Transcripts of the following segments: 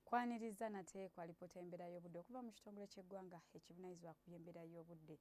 Kwaniriza nate ku alipoota y'embeera y'obudde okuva mu kitongole ky'eggwanga ekivunaanyizibwa ku by'embeera y'obudde.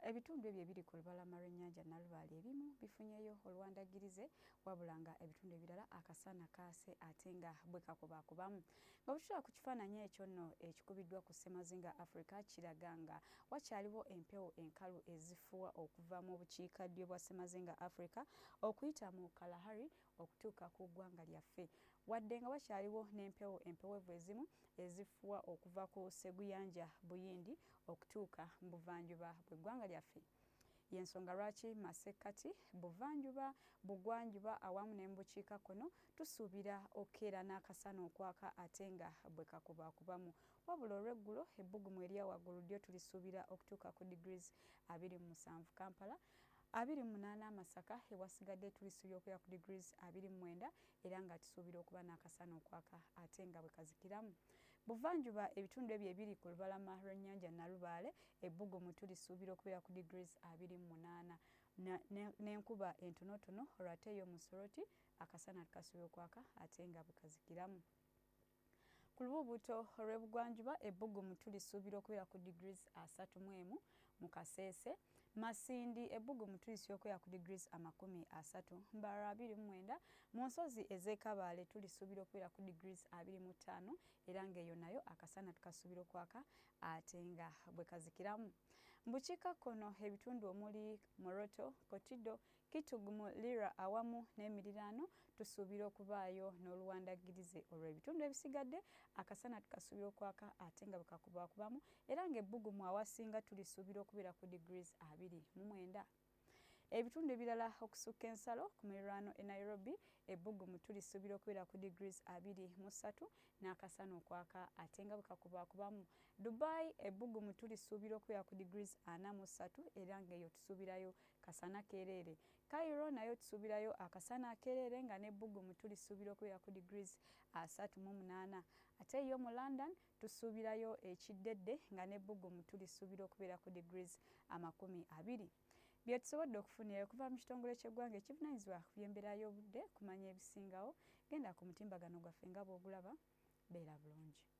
Ebitundu ebyo ebiri ku lubalama lw'ennyanja Nalubaale ebimu bifunyeyo oluwandagirize, wabula nga ebitundu ebirala akasana kaase ate nga bwe kakubaakubamu. Nga bwe ku kifaananyi ekyo nno ekikubiddwa ku Ssemazinga Africa kiraga nga wakyaliwo empewo enkalu ezifuwa okuva mu bukiikaddyo bwa Ssemazinga Africa okuyita mu Kalahari okutuuka ku ggwanga lyaffe. Wadde nga wakyaliwo n'empewo empewevu ezimu ezifuwa okuva ku Sseguyanja Buyindi okutuuka mu buvanjuba bw'eggwanga lyaffe. Y'ensonga lwaki masekkati, buvanjuba, bugwanjuba awamu ne mu bukiikakkono tusuubira okukeera n'akasana okwaka ate nga bwe kakubaakubamu. Wabula olw'eggulo ebbugumu erya waggulu ddyo tulisuubira okutuuka ku degrees 27 Kampala, 28 Masaka, ewasigadde tulisuubira okubeera ku degrees 29 era nga tusuubira okuba n'akasana okwaka ate nga bwe kazikiramu. Buvanjuba ebitundu ebyo ebiri ku lubalama lw'ennyanja Nalubaale ebbugumu tulisuubira okubeera ku degrees 28 n'enkuba entonotono, olwo ate eyo mu Soroti akasana tukasuubira okwaka ate nga bwe kazikiramu. Ku lubuubuuto olw'ebugwanjuba ebbugumu tulisuubira okubeera ku degrees 31 mu Kasese. Masindi ebbugumu tulisuubira okubeera ku degrees 30, Mbarara 29, mu nsozi ez'e Kabaale tulisuubira okubeera ku degrees 25 era ng'eyo nayo akasana tukasuubira okwaka ate nga bwe kazikiramu. Mu bukiikakkono ebitundu omuli Moroto, Kotido, Kitugumu, Lira awamu n'emiriraano tusuubira okubaayo n'oluwandagirize olw'ebitundu ebisigadde akasana tukasuubira okwaka ate nga bwe kakubaakubamu era ng'ebbugumu awasinga tulisuubira okubeera ku degrees 29. Ebitundu ebirala okusukka ensalo ku miriraano e Nairobi ebbugumu tulisuubira okubeera ku degrees 23 n'akasana okwaka ate nga bwe kakubaakubamu. Dubai ebbugumu tulisuubira okubeera ku degrees 43 era ng'eyo tusuubirayo kasana keereere. Cairo nayo tusuubirayo akasana akeereere nga n'ebbugumu tulisuubira okubeera ku degrees 38. Ate yo mu London tusuubirayo ekiddedde nga n'ebbugumu tulisuubira okubeera ku degrees 20. Bye tusobodde okufunira okuva mu kitongole ky'eggwanga ekivunaanyizibwa ku by'embeera y'obudde. Kumanya ebisingawo genda ku mutimbagano gwaffe nga bw'ogulaba. Beera bulungi.